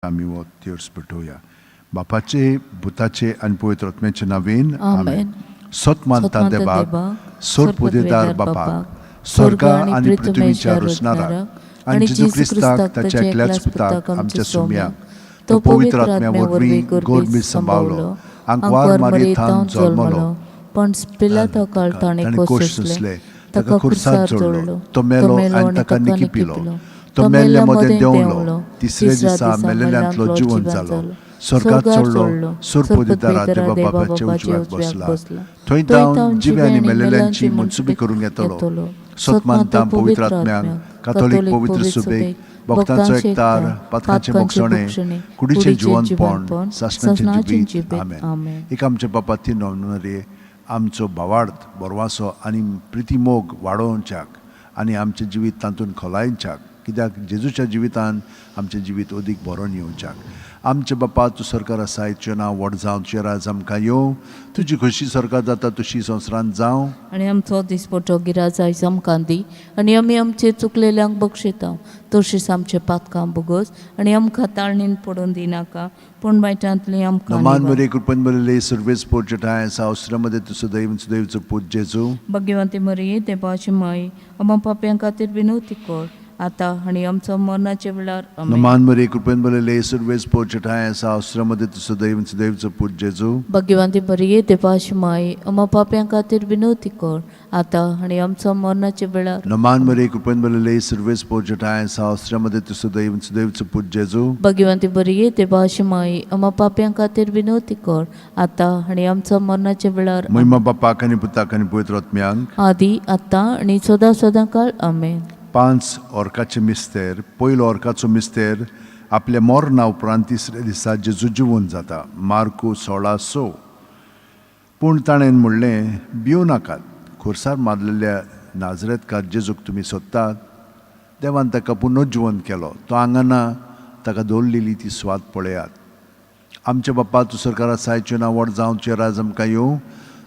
आमी हो तेर्स पेटोवया. बापाचे, पुताचे आनी पवित्र आत्म्याचे नांवेन, आमेन. सत मानता देवाक, सोर पुदेदार बापाक, स्वर्गा आनी पृथ्वीच्या रोसणाराक, आनी जेजू क्रिस्ताक ताच्या एकल्याच पुताक आमच्या सुम्याक, तो पवित्र आत्म्या वरवीं गोरमी संभावलो, आंकवार मारयेथावन जल्मलो, पण पिलाता काळ ताणें ताणें कोश कोश सोंसले, सोंसले, ताका खुर्सार जोडलो, तो मेलो आनी ताका निकिपिलो, तो मेल्ल्या मदें देंवलो, तिसऱ्या दिसा मेलेल्यांतलो जिवन जालो, स्वर्गात चडलो, सोरपोदिदारा देवा बाबाच्या उजव्याक बसला, थंय जावन जिवे आनी मेलेल्यांची मनसुबी करूंक येतलो. सत मानता पवित्र आत्म्याक, कातोलीक पवित्र सुबेक, भक्तांचो एकतार, पातकांचें भोगसणें, कुडीचें जिवनपण, सासणाचें जिवीत. आमेन. एक आमच्या बापा ती नोंदरे आमचो भावार्थ, बरवासो आनी प्रितीमोग वाडोवच्याक आनी आमचें जिवीत तातूंत खोलायच्याक, कित्याक जेजूच्या जिवितान आमचें जिवीत अदीक भरोन येवच्याक. आमचे बापा, तूं सरकार आसाय, तुजें नांव व्हड जावं, तुजें राज आमकां येवं, तुजी खोशी सरकार जाता तशी संवसारांत जावं. आनी आमचो दिसपटो गिराज आयज आमकां दी, आनी आमी आमचे चुकलेल्यांक बक्षिता, तशीच आमचे पातकां बोगस, आनी आमकां ताळणीन पडून दिनाका, पूण वायटांतली आमकां नमान निवार. बरे कृपन बरले सर्वेस पोर्चटाय सावस्रामध्ये तूं सदैव सुदैवचो पूत जेजू. भाग्यवंती मरिये, देवाची माई, आमा पापयां खातीर विनवती कर, आतां आनी आमचो मरणाच्या वेळार. आमेन. नमान बरे कृपन बरले सर्वेस पोर्चटाय सावस्रामध्ये तूं सदैव सुदैवचो पूत जेजू. भाग्यवंती मरिये, देवाची माई, आमा पापयां खातीर विनवती कर, आतां आनी आमचो मरणाच्या वेळार. नमान बरे कृपन बरले सर्वेस पोर्चटाय सावस्रामध्ये तूं सदैव सुदैवचो पूत जेजू. भाग्यवंती मरिये, देवाची माई, आमा पापयां खातीर विनवती कर, आतां आनी आमचो मरणाच्या वेळार. महिमा बापाक आनी पुताक आनी पवित्र आत्म्यांक, आदी, आतां आनी सदां सदां काळ. आमेन. 5 ऑर्काचे मिस्तेर. पयलो ऑर्काचो मिस्तेर, आपल्या मरणा उपरांत तिसऱ्या दिसा जेजू जिवन जाता. मार्कू 16:6. पूण ताणें म्हणलें, भिवं नाकात, खुर्सार मारलेल्या नाजरेतकार जेजूक तुमी सोदतात. देवान ताका पुनर्जिवन केलो. तो हांगा ना, ताका दवरलेली ती सुवात पळयात. आमच्या बाप्पा, तूं सरकारा सायचें नांव व्हड जावं, तुजें राज आमकां येवं,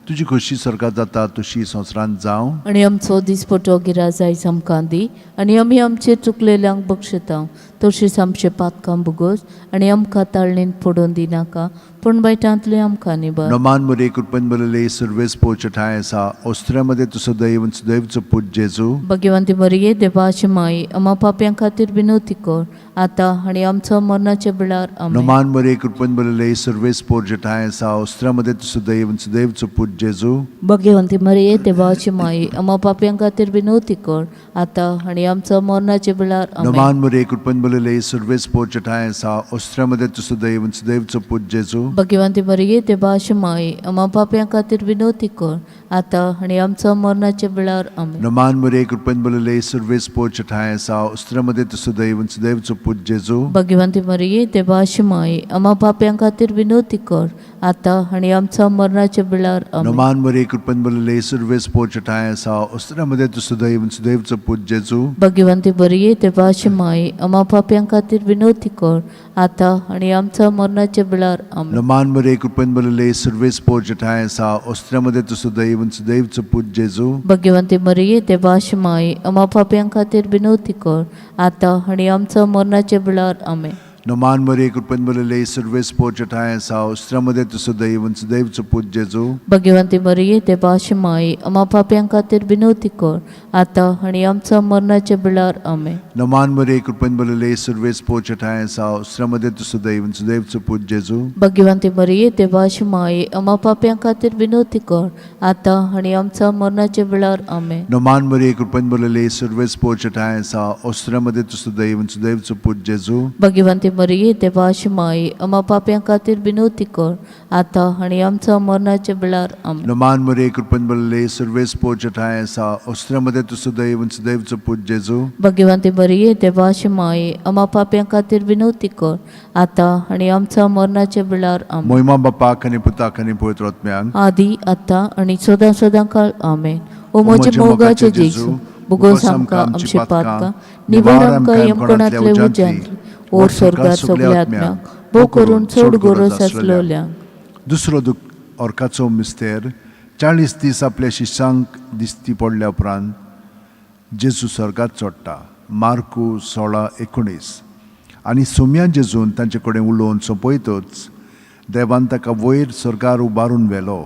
तुजी खोशी सरकार जाता तशी संवसारांत जावं. आनी आमचो दिसपटो गिराज आयज आमकां दी, आनी आमी आमचे चुकलेल्यांक बक्षिता, तशीच आमचे पातकां भोगोस, आनी आमकां ताळणीन पडून दिनाका, पूण वायटांतले आमकां निबार. नमान मरे कृपन बरले सर्वेस पोचठाय आसा ऑस्ट्रियामध्ये तूं सदैव सुदैवचो पूत जेजू. भाग्यवंती मरिये, देवाची माई, आमा पापयां खातीर विनवती कर, आतां आनी आमचो मरणाच्या वेळार. आमेन. नमान मरे कृपन बरले सर्वेस पोचठाय आसा ऑस्ट्रियामध्ये तूं सदैव सुदैवचो पूत जेजू. भाग्यवंती मरिये, देवाची माई, आमा पापयां खातीर विनवती कर, आतां आनी आमचो मरणाच्या वेळार. आमेन. नमान मरे कृपन बरले सर्वेस पोचठाय आसा ऑस्ट्रियामध्ये तूं सदैव सुदैवचो पूत जेजू. भाग्यवंती मरिये, देवाची माई, आमा पापयां खातीर विनवती कर, आतां आनी आमचो मरणाच्या वेळार. आमेन. नमान मरे कृपन बरले सर्वेस पोचठाय आसा ऑस्ट्रियामध्ये तूं सदैव सुदैवचो पूत जेजू. भाग्यवंती मरिये, देवाची माई, आमा पापयां खातीर विनवती कर, आतां आनी आमचो मरणाच्या वेळार. आमेन. नमान मरे कृपन बरले सर्वेस पोचठाय आसा ऑस्ट्रियामध्ये तूं सदैव सुदैवचो पूत जेजू. भाग्यवंती मरिये, देवाची माई, आमा पापयां खातीर विनवती कर, आतां आनी आमचो मरणाच्या वेळार. आमेन. नमान मरे कृपन बरले सर्वेस पोर्चठाय आसा ऑस्ट्रियामध्ये तूं सदैव सुदैवचो पूत जेजू. भाग्यवंती मरिये, देवाची माई, आमा पापयां खातीर विनवती कर, आतां आनी आमचो मरणाच्या वेळार. आमेन. नमान मरे कृपन बरले सर्वेस पोर्चठाय आसा ऑस्ट्रियामध्ये तूं सदैव सुदैवचो पूत जेजू. भाग्यवंती मरिये, देवाची माई, आमा पापयां खातीर विनवती कर, आतां आनी आमचो मरणाच्या वेळार. आमेन. नमान मरे कृपन बरले सर्वेस पोर्चठाय आसा ऑस्ट्रियामध्ये तूं सदैव सुदैवचो पूत जेजू. भाग्यवंती मरिये, देवाची माई, आमा पापयां खातीर विनवती कर, आतां आनी आमचो मरणाच्या वेळार. आमेन. नमान मरे कृपन बरले सर्वेस पोर्चठाय आसा ऑस्ट्रियामध्ये तूं सदैव सुदैवचो पूत जेजू. भाग्यवंती मरिये, देवाची माई, आमा पापयां खातीर विनवती कर, आतां आनी आमचो मरणाच्या वेळार. आमेन. नमान मरे कृपन बरले सर्वेस पोर्चठाय आसा ऑस्ट्रियामध्ये तूं सदैव सुदैवचो पूत जेजू. भाग्यवंती मरिये, देवाची माई, आमा पापयां खातीर विनवती कर, आतां आनी आमचो मरणाच्या वेळार. आमेन. मोहिमा बापाक आनी पुताक आनी पवित्र आत्म्याक, आदी, आतां आनी सदां सदां काळ. आमेन. ओ म्हजे मोगाचे जेजू, भोगोस आमकां आमची पातकां, निवार आमकां यमकणांतले उज्यांतले, ओर स्वर्गार सगल्या आत्म्यांक, भोव करून चड गरज आसलोल्यांक. दुसरो दुख ऑर्काचो मिस्तेर, 40 दीस आपल्या शिश्यांक दिसती पडल्या उपरांत जेजू स्वर्गात चडटा. मार्कू 16:19. आनी सोमया जेजून तांचे कडेन उलोवन सोंपयतच देवान ताका वयर सर्गार उबारून व्हेलो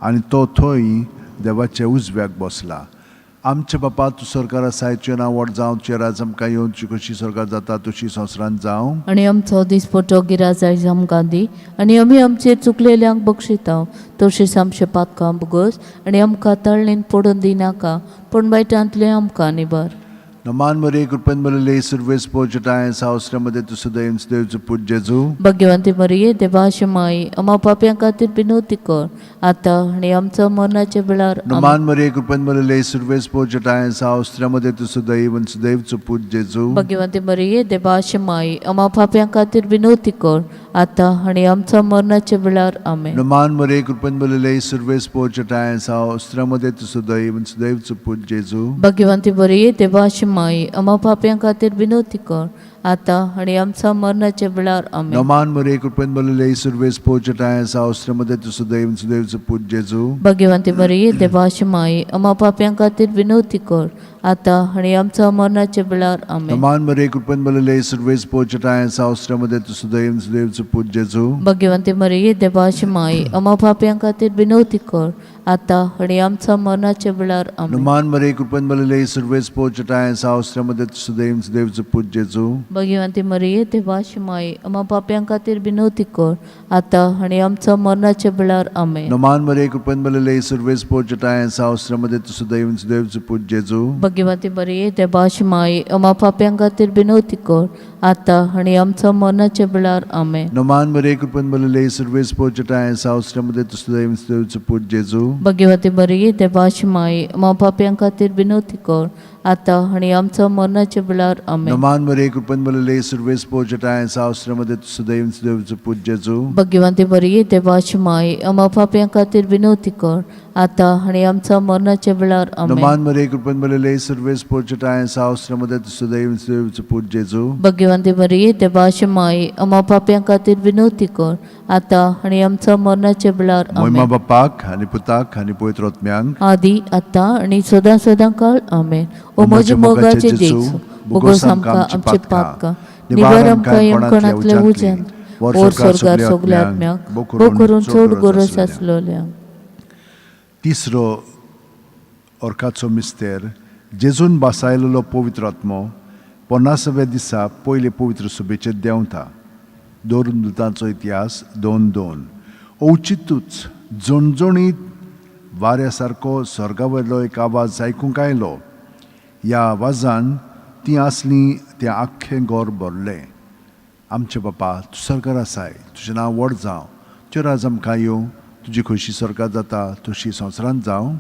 आनी तो थंय देवाच्या उजव्याक बसला. आमचे बापा, तूं सरकार आसाय, तुजें नांव व्हड जावं, तुजें राज आमकां येवन, तुजी कशी सरकार जाता तशी संवसारांत जावं. आनी आमचो दिसपटो गिराज आयज आमकां दी आनी आमी आमचेर चुकलेल्यांक बक्षिता तशेंच आमचे पातकां भोगोस आनी आमकां तळणीन पडून दिनाका पूण वायटांतलें आमकां निबर. नमान मरे कृपेन बरले सुरवेस पोचटाय सावसऱ्यामध्ये तूं सदैव देवचो पूत जेजू. भाग्यवंती मरिये, देवाची माई, आम्हा पाप्यां खातीर विनवती कर आतां आनी आमचो मरणाच्या वेळार. आमेन. नमान मरे कृपेन बरले सुरवेस पोचटाय सावसऱ्यामध्ये तूं सदैव देवचो पूत जेजू. भाग्यवंती मरिये, देवाची माई, आम्हा पाप्यां खातीर विनवती कर आतां आनी आमचो मरणाच्या वेळार. आमेन. नमान मरे कृपेन बरले सुरवेस पोचटाय सावसऱ्यामध्ये तूं सदैव देवचो पूत जेजू. भाग्यवंती मरिये, देवाची माई, आम्हा पाप्यां खातीर विनवती कर आतां आनी आमचो मरणाच्या वेळार. आमेन. नमान मरे कृपेन बरले सुरवेस पोचटाय सावसऱ्यामध्ये तूं सदैव देवचो पूत जेजू. भाग्यवंती मरिये, देवाची माई, आम्हा पाप्यां खातीर विनवती कर आतां आनी आमचो मरणाच्या वेळार. आमेन. नमान मरे कृपेन बरले सुरवेस पोचटाय सावसऱ्यामध्ये तूं सदैव देवचो पूत जेजू. भाग्यवंती मरिये, देवाची माई, आम्हा पाप्यां खातीर विनवती कर आतां आनी आमचो मरणाच्या वेळार. आमेन. नमान मरे कृपेन बरले सुरवेस पोचटाय सावसऱ्यामध्ये तूं सदैव देवचो पूत जेजू. भाग्यवंती मरिये, देवाची माई, आम्हा पाप्यां खातीर विनवती कर आतां आनी आमचो मरणाच्या वेळार. आमेन. नमान मरे कृपेन बरले सुरवेस पोचटाय सावसऱ्यामध्ये तूं सदैव देवचो पूत जेजू. भाग्यवंती मरिये, देवाची माई, आम्हा पाप्यां खातीर विनवती कर आतां आनी आमचो मरणाच्या वेळार. आमेन. नमान मरे कृपेन बरले सुरवेस पोचटाय सावसऱ्यामध्ये तूं सदैव देवचो पूत जेजू. भाग्यवती मरिये, देवाची माई, आम्हा पाप्यां खातीर विनवती कर आतां आनी आमचो मरणाच्या वेळार. आमेन. नमान मरे कृपेन बरले सुरवेस पोचटाय सावसऱ्यामध्ये तूं सदैव देवचो पूत जेजू. भाग्यवंती मरिये, देवाची माई, आम्हा पाप्यां खातीर विनवती कर आतां आनी आमचो मरणाच्या वेळार. आमेन. नमान मरे कृपेन बरले सुरवेस पोचटाय सावसऱ्यामध्ये तूं सदैव देवचो पूत जेजू. भाग्यवंती मरिये, देवाची माई, आम्हा पाप्यां खातीर विनवती कर आतां आनी आमचो मरणाच्या वेळार. मोहिमा आमेन. बापाक आनी पुताक आनी पवित्र आत्म्यांक, आदी आतां आनी सदां सदां काळ. आमेन. ओ म्हज्या मोगाचे जेजू, बोगोस आमकां आमचे पातकां निवार, आमकां यमकणांतले उज्यान ओर स्वर्गार सगल्या आत्म्याक, भोव करून चड गरज आसलोल्यांक. तिसरो अर्काचो मिस्तेर, जेजून बासायलेलो पवित्र आत्मो 50व्या दिसा पयले पवित्र सभेचेर देंवता. दोन दुतांचो इतिहास 2:2. अवचितूच झणझणीत वाऱ्या सारको स्वर्गा वयलो एक आवाज आयकूंक आयलो. ह्या आवाजान तीं आसलीं तें आख्खें घर भरलें. आमचे बापा, तूं सरकार आसाय, तुजें नांव व्हड जावं, तुजें राज आमकां येवं, तुजी खोशी सरकार जाता तशी संवसारांत जावं.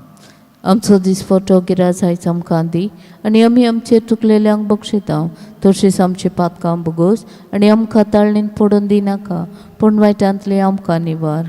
आमचो दिसपटो गिराज आयज आमकां दी आनी आमी आमचे चुकलेल्यांक बक्षिता तशीच आमची पातकां भोगोस आनी आमकां ताळणीन पडून दिनाका पूण वायटांतले आमकां निवार.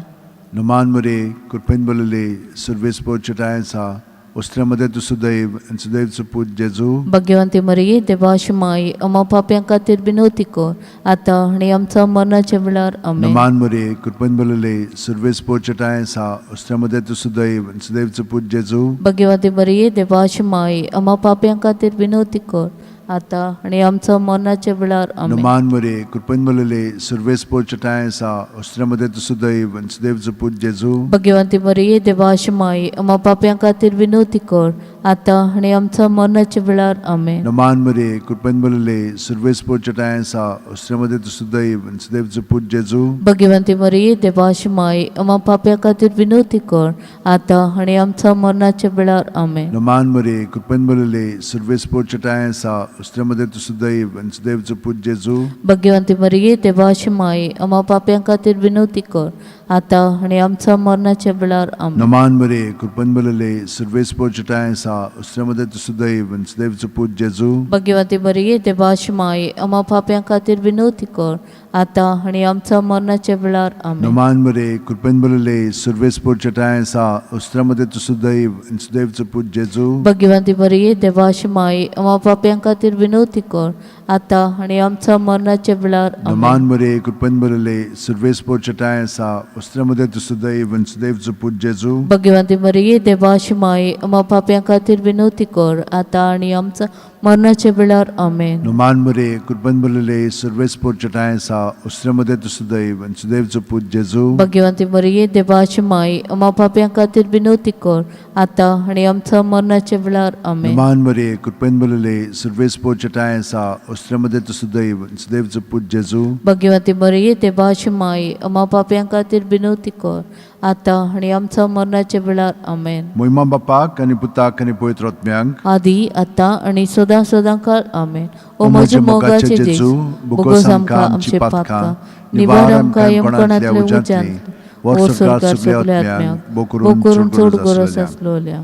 नमान मरे कृपेन बोलले सुर्वेस पोचटाय आसा उस्त्र्यामध्ये तूं सुदैव आनी सुदैवचो पूत जेजू. भाग्यवंती मरिये, देवाची माई, आम्हा पाप्यां खातीर विनवती कर आतां आनी आमचो मरणाच्या वेळार. आमेन. नमान मरे कृपेन बोलले सुर्वेस पोचटाय आसा उस्त्र्यामध्ये तूं सुदैव आनी सुदैवचो पूत जेजू. भाग्यवंती मरिये, देवाची माई, आम्हा पाप्यां खातीर विनवती कर आतां आनी आमचो मरणाच्या वेळार. आमेन. नमान मरे कृपेन बोलले सुर्वेस पोचटाय आसा उस्त्र्यामध्ये तूं सुदैव आनी सुदैवचो पूत जेजू. भाग्यवंती मरिये, देवाची माई, आम्हा पाप्यां खातीर विनवती कर आतां आनी आमचो मरणाच्या वेळार. आमेन. नमान मरे कृपेन बोलले सुर्वेस पोचटाय आसा उस्त्र्यामध्ये तूं सुदैव आनी सुदैवचो पूत जेजू. भाग्यवंती मरिये, देवाची माई, आम्हा पाप्यां खातीर विनवती कर आतां आनी आमचो मरणाच्या वेळार. आमेन. नमान मरे कृपेन बोलले सुर्वेस पोचटाय आसा उस्त्र्यामध्ये तूं सुदैव आनी सुदैवचो पूत जेजू. भाग्यवंती मरिये, देवाची माई, आम्हा पाप्यां खातीर विनवती कर आतां आनी आमचो मरणाच्या वेळार. आमेन. नमान मरे कृपेन बोलले सुर्वेस पोचटाय आसा उस्त्र्यामध्ये तूं सुदैव आनी सुदैवचो पूत जेजू. भाग्यवंती मरिये, देवाची माई, आम्हा पाप्यां खातीर विनवती कर आतां आनी आमचो मरणाच्या वेळार. आमेन. नमान मरे कृपेन बोलले सुर्वेस पोचटाय आसा उस्त्र्यामध्ये तूं सुदैव आनी सुदैवचो पूत जेजू. भाग्यवंती मरिये, देवाची माई, आम्हा पाप्यां खातीर विनवती कर आतां आनी आमचो मरणाच्या वेळार. आमेन. नमान मरे कृपेन बोलले सुर्वेस पोचटाय आसा उस्त्र्यामध्ये तूं सुदैव आनी सुदैवचो पूत जेजू. भाग्यवंती मरिये, देवाची माई, आम्हा पाप्यां खातीर विनवती कर आतां आनी आमचो मरणाच्या वेळार. आमेन. नुमान मरे कुर्बन बरले सर्वेस्पोर चटाय आसा उस्त्रे तूं सुदैव आनी सुदैवचो पूत जेजू. भगवंती मरिये, देवाची माई, आम्हा पाप्यां खातीर विनवती कर, आतां आनी आमच्या मरणाच्या वेळार. आमेन. नुमान मरे कृपेन बरले सर्वेस्पोर चटाय आसा उस्त्रे तूं सुदैव आनी सुदैवचो पूत जेजू. भगवंती मरिये, देवाची माई, आम्हा पाप्यां खातीर विनवती कर, आतां आनी आमच्या मरणाच्या वेळार. आमेन. मोहिमा बापाक आनी पुताक आनी पवित्र आत्म्यांक, आदी आतां आनी सदां सदां काळ. आमेन. ओ म्हज्या मोगाचे जेजू, बोगोस आमकां आमचे पातकां, निवार आमकां यमकणांतल्या उज्यांतली, वर स्वर्गार सगल्या आत्म्यांक, भो करून चड गरज आसलोल्या.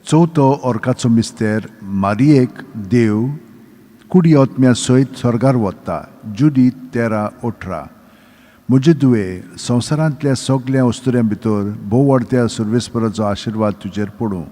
चवथो ऑर्काचो मिस्तेर. मारियेक देव कुडी आत्म्या सयत स्वर्गार वता. जुडी 13:18. म्हजे दुवे, संवसारांतल्या सगल्या अस्तुऱ्यां भितर भोव वाडत्या सर्वेस्पराचो आशिर्वाद तुजेर पडूं.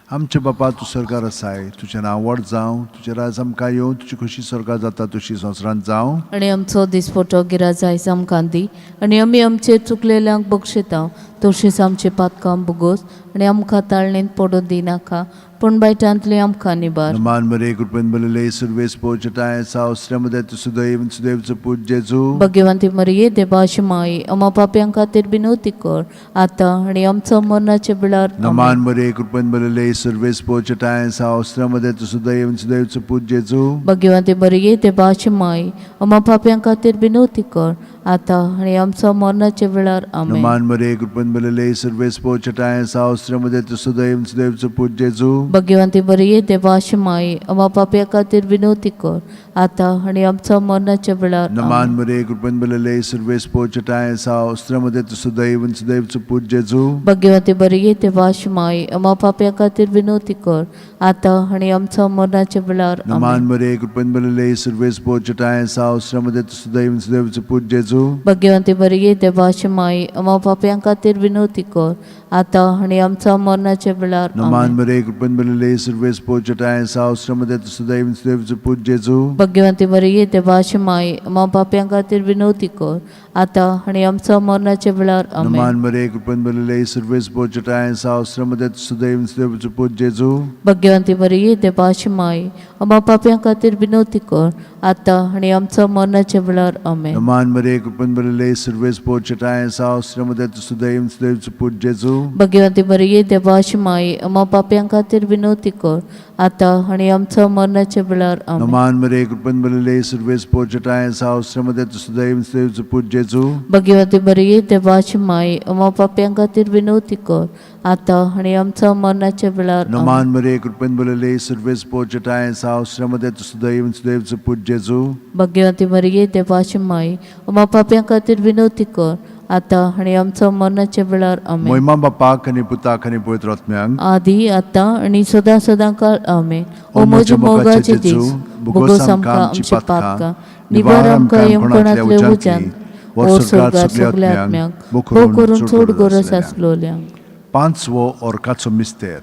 आमचे बापा, तूं स्वर्गार आसाय, तुजें नांव व्हड जावं, तुजें राज आमकां येवं, तुजी खोशी स्वर्गार जाता तशी संवसारांत जावं. आनी आमचो दिसपटो गिराज आमकां दी, आनी आमी आमचे चुकलेल्यांक बक्षिता तशीच आमचे पातकां बोगोस, आनी आमकां ताळणेंत पडून दिनाका, पूण बायटांतली आमकां निबार. मान मरे कृपेन बरले सुर्वेस पोचटाय सावस्त्र्यामध्ये तूं सुदैव सुदैवचो पूत जेजू. भगवंती मरिये, देवाची माई, आम्हा पाप्यां खातीर विनवती कर, आतां आनी आमचो मरणाच्या वेळार. नमान मरे कृपेन बरले सुर्वेस पोचटाय सावस्त्र्यामध्ये तूं सुदैव सुदैवचो पूत जेजू. भगवंती मरिये, देवाची माई, आम्हा पाप्यां खातीर विनवती कर, आतां आनी आमचो मरणाच्या वेळार. आमेन. नमान मरे कृपेन बरले सुर्वेस पोचटाय सावस्त्र्यामध्ये तूं सुदैव सुदैवचो पूत जेजू. भगवंती मरिये, देवाची माई, आम्हा पाप्यां खातीर विनवती कर, आतां आनी आमचो मरणाच्या वेळार. नमान मरे कृपेन बरले सुर्वेस पोचटाय सावस्त्र्यामध्ये तूं सुदैव सुदैवचो पूत जेजू. भगवंती मरिये, देवाची माई, आम्हा पाप्यां खातीर विनवती कर, आतां आनी आमचो मरणाच्या वेळार. नमान मरे कृपेन बरले सुर्वेस पोचटाय सावस्त्र्यामध्ये तूं सुदैव सुदैवचो पूत जेजू. भगवंती मरिये, देवाची माई, आम्हा पाप्यां खातीर विनवती कर, आतां आनी आमचो मरणाच्या वेळार. नमान मरे कृपेन बरले सुर्वेस पोचटाय सावस्त्र्यामध्ये तूं सुदैव सुदैवचो पूत जेजू. भगवंती मरिये, देवाची माई, आम्हा पाप्यां खातीर विनवती कर, आतां आनी आमचो मरणाच्या वेळार. नमान मरे कृपेन बरले सुर्वेस पोचटाय सावस्त्र्यामध्ये तूं सुदैव सुदैवचो पूत जेजू. भगवंती मरिये, देवाची माई, आम्हा पाप्यां खातीर विनवती कर, आतां आनी आमचो मरणाच्या वेळार. आमेन. नमान मरे कृपेन बरले सुर्वेस पोचटाय सावस्त्र्यामध्ये तूं सुदैव सुदैवचो पूत जेजू. भगवंती मरिये, देवाची माई, आम्हा पाप्यां खातीर विनवती कर, आतां आनी आमचो मरणाच्या वेळार. आमेन. नमान मरे कृपेन बरले सुर्वेस पोचटाय सावस्त्र्यामध्ये तूं सुदैव सुदैवचो पूत जेजू. भगवंती मरिये, देवाची माई, आम्हा पाप्यां खातीर विनवती कर, आतां आनी आमचो मरणाच्या वेळार. नमान मरे कृपेन बरले सुर्वेस पोचटाय सावस्त्र्यामध्ये तूं सुदैव सुदैवचो पूत जेजू. भगवंती मरिये, देवाची माई, आम्हा पाप्यां खातीर विनवती कर, आतां आनी आमचो मरणाच्या वेळार. आमेन. मोहिमा बापाक आनी पुताक आनी पवित्र आत्म्यांक, आदी आतां आनी सदां सदां काळ. आमेन. ओ म्हज्या मोगाचे जेजू, बोगोस आमकां आमचे पातकां, निवार आमकां यमकणांतले उज्यांत, वर स्वर्गार सगल्या आत्म्यांक, भो करून चड गरज आसलोल्यांक. पांचवो ऑर्काचो मिस्तेर.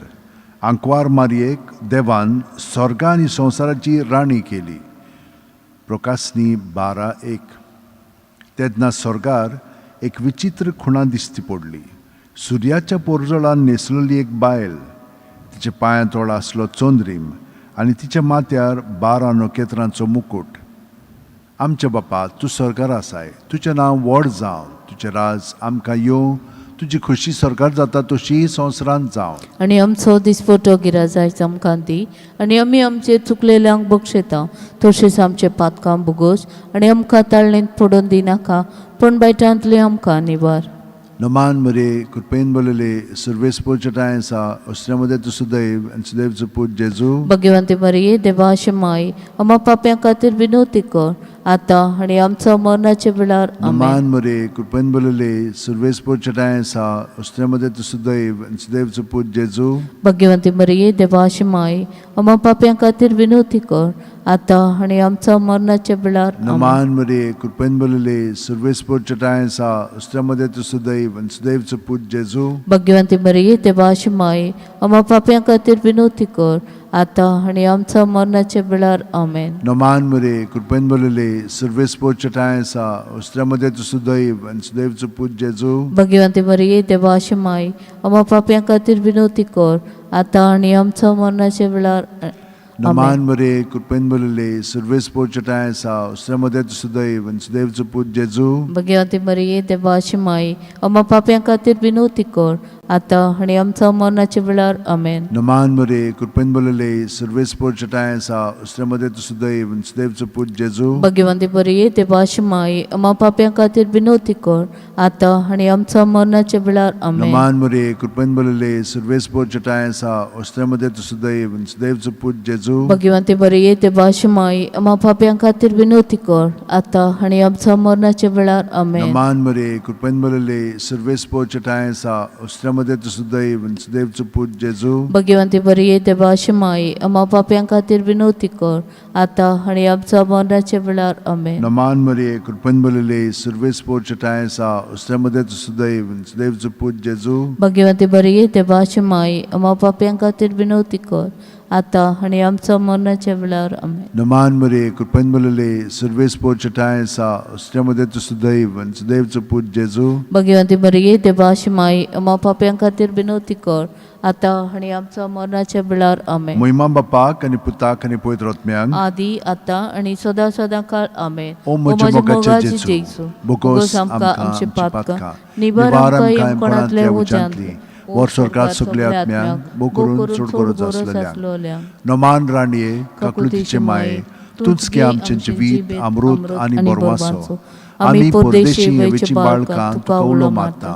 आंकवार मारयेक देवान स्वर्गा आनी संवसाराची राणी केली. प्रकासनी 12:1. तेन्ना स्वर्गार एक विचित्र खुणा दिसती पडली. सुर्याच्या पोरजळान न्हेसलेली एक बायल, तिच्या पांयां तोळ आसलो चंद्रीम आनी तिच्या माथ्यार 12 नखेत्रांचो मुकूट. आमच्या बापा, तूं स्वर्गार आसाय, तुजें नांव व्हड जावं, तुजें राज आमकां येवं, तुजी खोशी स्वर्गार जाता तशी संवसारांत जावं. आनी आमचो दिसपटो गिराजायच आमकां दी, आनी आमी आमचे चुकलेल्यांक बक्षयता तशेंच आमचे पातकां बोगोस, आनी आमकां ताळणेंत पडून दिनाका, पूण बायटांतली आमकां निवार. नमान मरे कृपेन बरले सुर्वेस पोचटाय आसा अस्त्र्यामध्ये तूं सुदैव आनी सुदैवचो पूत जेजू. भगवंती मरिये, देवाची माई, आम्हा पाप्यां खातीर विनवती कर, आतां आनी आमचो मरणाच्या वेळार. आमेन. नमान मरे कृपेन बरले सुर्वेस पोचटाय आसा अस्त्र्यामध्ये तूं सुदैव आनी सुदैवचो पूत जेजू. भगवंती मरिये, देवाची माई, आम्हा पाप्यां खातीर विनवती कर, आतां आनी आमचो मरणाच्या वेळार. आमेन. नमान मरे कृपेन बरले सुर्वेस पोचटाय आसा अस्त्र्यामध्ये तूं सुदैव आनी सुदैवचो पूत जेजू. भगवंती मरिये, देवाची माई, आम्हा पाप्यां खातीर विनवती कर, आतां आनी आमचो मरणाच्या वेळार. आमेन. नमान मरे कृपेन बरले सुर्वेस पोचटाय आसा अस्त्र्यामध्ये तूं सुदैव आनी सुदैवचो पूत जेजू. भगवंती मरिये, देवाची माई, आम्हा पाप्यां खातीर विनवती कर, आतां आनी आमचो मरणाच्या वेळार. नमान मरे कृपेन भरलेले सर्वेस्पोर चेटाय आसा श्रमदे सुदैव आनी सुदैवचो पूत जेजू. भगवती मरिये देवाची माई, आम्हा पाप्यां खातीर विनवती कर आतां आनी आमच्या मरणाच्या वेळार. आमेन. नमान मरे कृपेन भरलेले सर्वेस्पोर चेटाय आसा श्रमदे सुदैव आनी सुदैवचो पूत जेजू. भगवंती मरिये देवाची माई, आम्हा पाप्यां खातीर विनवती कर आतां आनी आमच्या मरणाच्या वेळार. आमेन. नमान मरे कृपेन भरलेले सर्वेस्पोर चेटाय आसा श्रमदे सुदैव आनी सुदैवचो पूत जेजू. भगवंती मरिये देवाची माई, आम्हा पाप्यां खातीर विनवती कर आतां आनी आमच्या मरणाच्या वेळार. आमेन. नमान मरे कृपेन भरलेले सर्वेस्पोर चेटाय आसा श्रमदे सुदैव आनी सुदैवचो पूत जेजू. भगवंती मरिये देवाची माई, आम्हा पाप्यां खातीर विनवती कर आतां आनी आमच्या मरणाच्या वेळार. आमेन. नमान मरे कृपेन भरलेले सर्वेस्पोर चेटाय आसा श्रमदे सुदैव आनी सुदैवचो पूत जेजू. भगवंती मरिये देवाची माई, आम्हा पाप्यां खातीर विनवती कर आतां आनी आमच्या मरणाच्या वेळार. आमेन. नमान मरे कृपेन भरलेले सर्वेस्पोर चेटाय आसा श्रमदे सुदैव आनी सुदैवचो पूत जेजू. भगवंती मरिये देवाची माई, आम्हा पाप्यां खातीर विनवती कर आतां आनी आमच्या मरणाच्या वेळार. आमेन. महिमा बापाक आनी पुताक आनी पवित्र आत्म्याक. आदी आतां आनी सदां सदां काळ. आमेन. ओ म्हज्या मोगाचे जेजू, बोगोस आमकां आमचे पातकां, निवार निवार आमकां आमकां यमकोणांतले यमकोणांतल्या उज्यांतली, उज्यांतली, वर स्वर्गात सगल्या आत्म्यांक, भो करून चड गरज आसलेल्यांक. नमान राणये, काकलुतीचे माये, तूंच गे आमचें जिवीत, अमृत आनी बरवासो. आमी परदेशी हेवेची बाळकां तुका उलो मारता.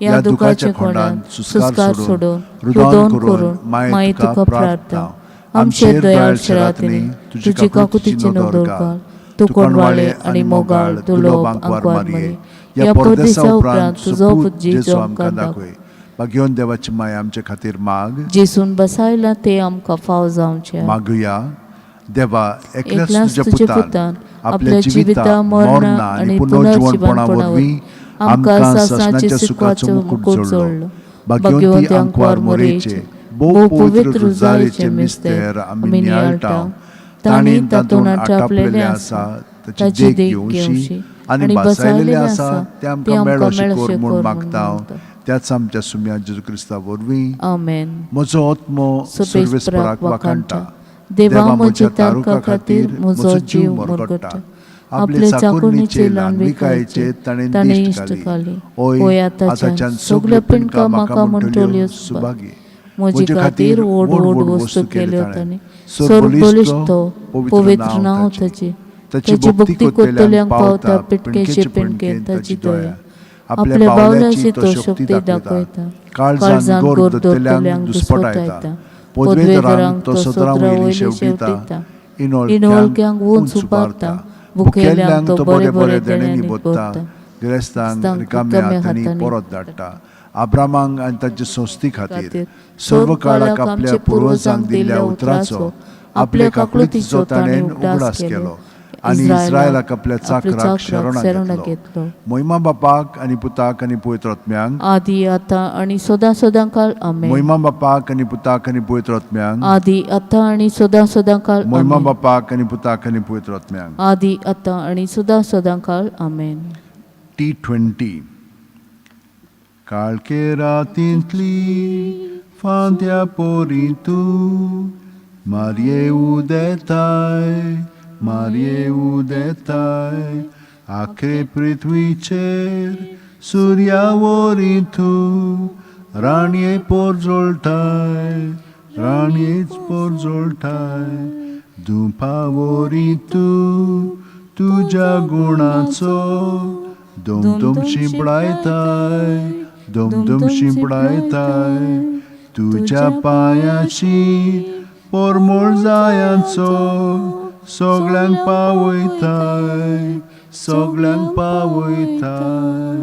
ह्या दुखाच्या खोंडान सुस्कार सोडून रुदन करून माये तुका प्रार्थना. आमचेर दयाळ शरातनी तुजी काकुतीची नदर घाल. तूं कोणवाळे आनी मोगाळ दुलोब आंकवार मारये, ह्या परदेसा उपरांत तुजो पूत जेजू आमकां दाखय. भाग्योन देवाची माया आमचे खातीर माग. जेसून बसायला ते आमकां फाव जावचें. मागुया. देवा, एकल्याच एकल्याच तुज्या तुज्या पुतान पुतान आपल्या जिविता, मरणा आनी पुनर्जिवनपणा वरवीं आमकां सासणाच्या सुखाचो मुकुट जोडलो. भाग्यवंती आंकवार मोरेचे भोव पवित्र रुजारेचे मिस्तेर आमी नियाळटा. तांणी तातूंत आटापलेलें आसा ताची देख घेवशी आनी बसायलेलें आसा तें आमकां मेळोशें कर म्हूण मागता, त्याच आमच्या सुम्या जेजू क्रिस्ता वरवीं. आमेन. म्हजो आत्मो सर्वेस्पराक वाखाणटा. देवा म्हज्या तारुका खातीर म्हजो जीव मुरगट्टा. आपले चाकोरणीचे ल्हानविकायेचे ताणें ताणें इश्ट घाली. होय, आतांच्यान सगल्यो पिंडका म्हाका म्हणटल्यो सुभागी. म्हजे खातीर व्हड व्हड वस्तू केल्यो ताणें. सर्व बळिश्ट तो, पवित्र नांव ताचें. ताची भक्ती करतल्यांक पावता पिटकेचे पिणके ताची दया. आपल्या बावल्याची तो शक्ती दाखयता. काळजान गोर दवरतल्यांक दुस्पटायता. पदवेदारांक तो सदरां वयली शेवटिता. इनोळक्यांक उंच उबारता. भुकेल्यांक तो बरे बरे देण्यांनी भरता. गिरेस्तांक रिकाम्या हातांनी परत धाडटा. आब्रामांक आनी ताचे संस्थी खातीर सर्व काळाक आपल्या पुर्वजांक दिल्ल्या उतराचो आपल्या काकळुतीचो ताणें उगडास केलो आनी इस्रायलाक आपल्या चाकराक शरणां घेतलो. महिमा बापाक आनी पुताक आनी पवित्र आत्म्यांक. आदी आतां आनी सदां सदां काळ. आमेन. महिमा बापाक आनी पुताक आनी पवित्र आत्म्यांक. आदी आतां आनी सदां सदां काळ. महिमा आमेन. बापाक आनी पुताक आनी पवित्र आत्म्यांक. आदी आतां आनी सदां सदां काळ. आमेन. T20. काळखे रातींतली फांत्या पोरी तूं मारये उदेताय, मारये उदेताय. आखे पृथ्वीचेर सुर्या वरी तूं राणये पोरजोळटाय, राणयेच पोरजोळटाय. दुपां वरी तूं तुज्या गुणाचो दुमदुम शिंपडायताय, दुमदुम शिंपडायताय. तुज्या पांयाशी पोरमोळ जायांचो सगळ्यांक पावयताय, सगळ्यांक पावयताय.